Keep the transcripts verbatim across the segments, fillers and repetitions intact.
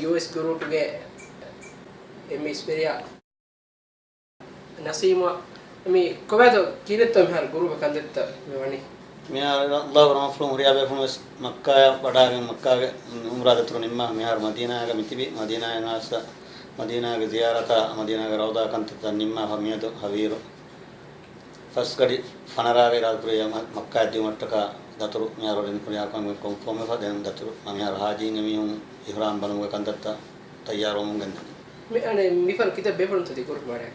ޔޫއެސް ގްރޫޕްގެ އެމް އެސް ވެރިޔާ ނަސީމާ، މި ކޮބާތޯ ކީރެއްތޯ މިހާރު ގްރޫޕް ކަންތައްތައް މި ވަނީ؟ މިހާރު އައްލާހު ރަހުމަތްފުޅުން ހުރިހާ ބޭފުޅުން ވެސް މައްކާޔަށް ވަޑާގެން މައްކާގެ އުމްރާ ދަތުރު ނިންމާ މިހާރު މަދީނާއަށް މިތިބި، މަދީނާއަށް އައިސް މަދީނާގެ ޒިޔާރަތާ މަދީނާގެ ރައުޟާ ކަންތައްތައް ނިންމާފަ މިއަދު ހަވީރު ފަސް ގަޑި ފަނަރާގެ އިރާދަކުރި މައްކާއަށް ދިއުމަށްޓަކާ ދަތުރު މިހާރު ރިންކުރިޔާކަން ކޮންފޯމެފަ ދެން ދަތުރު މިހާރު ހާޖީންގެ މީހުން އިޙްރާމް ބަނުމުގެ ކަންތައްތައް ތައްޔާރުވަމުން ގެންދަނީ. މި އަނެއް މިފަރު ކިތައް ބޭފުޅުންތޯ ދިގުރު މާރޭ؟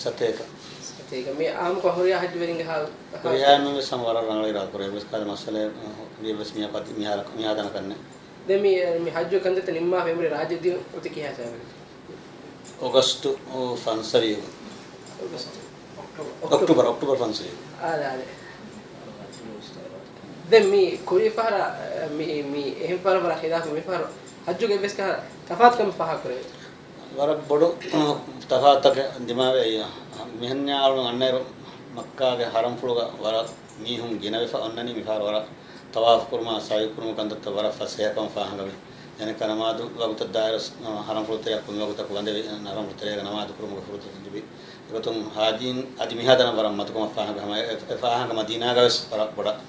ސަތޭކަ. ސަތޭކަ. މި އާއްމުކޮށް ހުރިހާ ހައްޖުވެރިންގެ ހާލު؟ ހުރިހާ މީހުން ވެސް ހަމަ ވަރަށް ރަނގަޅު އިރާދަކުރޭ. އެއްވެސް ކަހަލަ މައްސަލައެއް ހުރި އެއްވެސް މީހަކު އަދި މިހާރަ-، މިހާތަނަށް ކަންނެ. ދެން މި، މި ހައްޖު ކަންތައްތައް ނިންމާފަ އެނބުރި ރާއްޖެ ދިޔުން އޮތީ ކިހާ ހިސާބެއް؟ އޮގަސްޓު ފަންސަވީހު. އޮގަސްޓު. އޮކްޓޯބަރު. އޮކްޓޯބަރު، އޮކްޓޯބަރު ފަންސަވީހު. އާދެ، އާދެ. ދެން މި ކުރީ ފަހަރަށް، މި، މި އެހެން ފަހަރަށް ވަރަށް ޚިލާފު މި ފަހަރު ހައްޖުގެ އެއްވެސް ކަހަލަ ތަފާތުކަމެއް ފާހަގަކުރެވޭ. ވަރަށް ބޮޑު ތަފާތަކެއް ދިމާވެ އައި. މިހެންޏާ އަޅުން އަންނައިރު މައްކާގެ ޙަރަމްފުޅުގަ ވަރަށް މީހުން ގިނަވެފަ އޮންނަނީ މިފަހަރު ވަރަށް ޠަވާފު ކުރުމާ ސަޢީ ކުރުމުގެ ކަންތައްތައް ވަރަށް ފަސޭހަކަމަށް ފާހަގަވޭ. އެނެއްކާ ނަމާދު ވަގުތަށް ދާއިރު ޙަރަމްފުޅު ތެރެއަށް ކުންމެ ވަގުތަކު ވަންދެވި، ޙަރަމްފުޅު ތެރޭގަ ނަމާދު ކުރުމުގެ ފުރުޞަތު ލިބި. އެގޮތުން ހާޖީން އަދި މިހާތަނަށް ވަރަށް މަދުކަމަށް ފާހަގަ ހަމަ އެ، އެ ފާހަގަ މަދީނާގަ ވެސް ވަރަށް ބޮޑަށް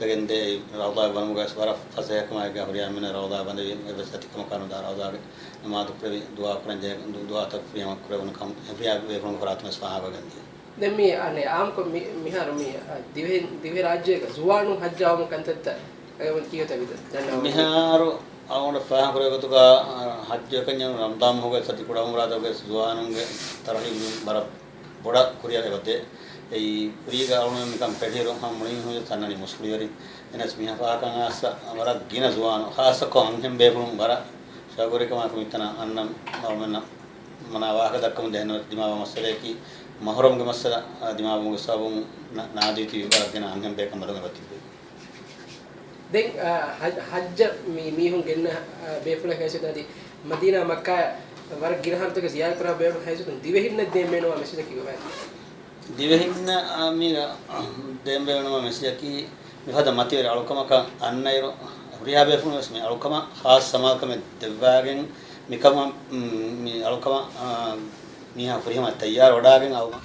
ވެގެންދޭ. ރައުޟާ ވަނުމުގަ ވެސް ވަރަށް ފަސޭހަކަމާއެކު ހުރިހާ މީހުން ރައުޟާ ވަންދެވި އެއްވެސް އަތިކަމަކާ ނުދާ ރައުޟާގެ ނަމާދު ކުރެވި ދުޢާ ކުރަން ޖެހޭ، ދު-، ދުޢާތައް ފުރިހަމަ ކުރެވުނު ކަމަށް ހުރިހާ ބޭފުޅުން ފަރާތުން ވެސް ފާހަގަވެގެންދިޔަ. ދެން މި އަނެއް އާއްމުކޮށް މި، މިހާރު މި، އަ، ދިވެހި، ދިވެހިރާއްޖޭގަ ޒުވާނުން ޙައްޖަށް އައުމުގެ ކަންތައްތައް އެގޮތަށް ކީއްވެތަ ވިދާ؟ ދަންނަވަން. މިހާރު އަޅުގަނޑަށް ފާހަގަކުރެވޭ ގޮތުގަ، އަ، ޙައްޖު އެކަންޏެއް ރަމަޟާން މަހުގެ ސަތި ކުޑަ އުމްރާތަކުގެ ޒުވާނުންގެ ތަރުހީބު ވަރަށް ބޮޑަށް ކުރިއަށް އެބަދޭ. އެއީ ކުރީގަ އަޅުގަނޑު މިކަން ފެށިއިރު ހަމަ މުޅިން ހުރި ތަންނަނީ މުސްކުޅިވެރިން. އެނަސް މިހާ ފާހަގަކަން އައިސް ވަރަށް ގިނަ ޒުވާނުން، ޚާއްޞަކޮށް އަންހެން ބޭފުޅުން ވަރަށް ޝައުގުވެރިކަމާއެކު މިތަނަށް އަންނަ އަޅުމެންނަށް މަނާ ވާހަކަ ދައްކަމުން ދެހެން ދިމާވާ މައްސަލައަކީ، މަހުރަމްގެ މައްސަލަ، އާ، ދިމާވުމުގެ ސަބަބުން ނަ-، ނާދީތީ ވަރަށް ގިނަ އަންހެން ބޭކަން ބަދަލު އެބަ ތިއްބެވި. ދެން، އާ، ޙައް-، ޙައްޖަށް މި މީހުން ގެންނަ، އާ، ބޭފުޅެއް ހައިސިއްޔަތުން އަދި މަދީނާ މައްކާއަށް ވަރަށް ގިނަ ހަރަދުތަކެއް ޒިޔާރަތް ކުރާ ބޭފުޅެއް ހައިސިއްޔަތުން ދިވެހިންނަށް ދޭން ބޭނުންވާ މެސެޖަކީ ކޮބާތޯ؟ ދިވެހިންނަށް، އާ، މީގަ ދޭން ބޭނުންވާ މެސެޖަކީ މިފަދަ މަތިވެރި އަޅުކަމަކަށް އަންނައިރު ހުރިހާ ބޭފުޅުން ވެސް މި އަޅުކަމަށް ޚާއްޞަ ސަމާލުކަމެއް ދެއްވާގެން މިކަމަށް، މި އަޅުކަމަށް، އާ، މީހާ ފުރިހަމަ ތައްޔާރު ވަޑާގެން އައުމަށް.